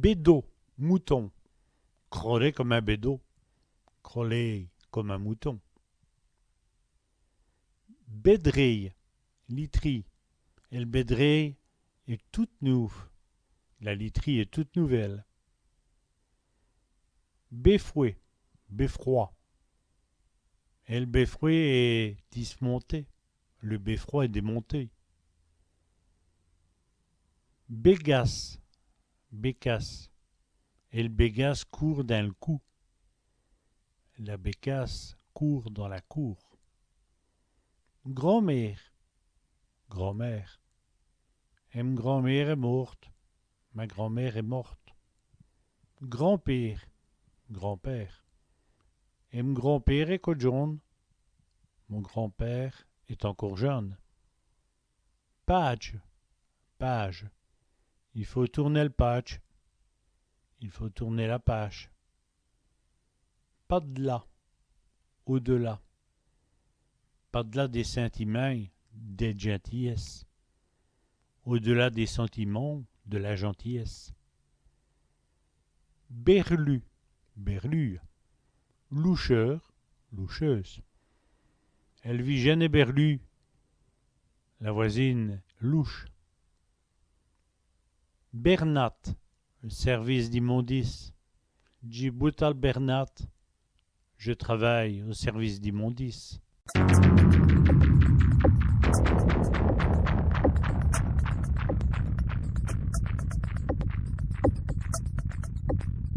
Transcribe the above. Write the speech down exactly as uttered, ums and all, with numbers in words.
Bèdot, mouton. Crolé come in bèdot. Crawler comme un mouton. Bèdrîye, literie. El bèdrîye èst toute nouve. La literie est toute nouvelle. Bèfwè, beffroi. El bèfwè èst dismonté. Le beffroi est démonté. Bègasse, bécasse. El bègasse coûrt dins l' coû. La bécasse court dans la cour. Grand-mére, grand-mère. Èm grand-mére èst môrte. Ma grand-mère est morte. Grand-pére, grand-père. Èm grand-pére èst co djon.ne. Mon grand-père est encore jeune. Pâdje, page. I faut toûrner l' pâdje. Il faut tourner la page. Padèla, au-delà. Padèla dès sintimints, des gentillesses. Au-delà des sentiments, de la gentillesse. Bèrlu, berlue. Loucheûr, loucheuse. El vijène èst bèrlûwe. La voisine louche. Bèrnate, le service d'immondices. Dji boute al bèrnate. Je travaille au service d'immondices.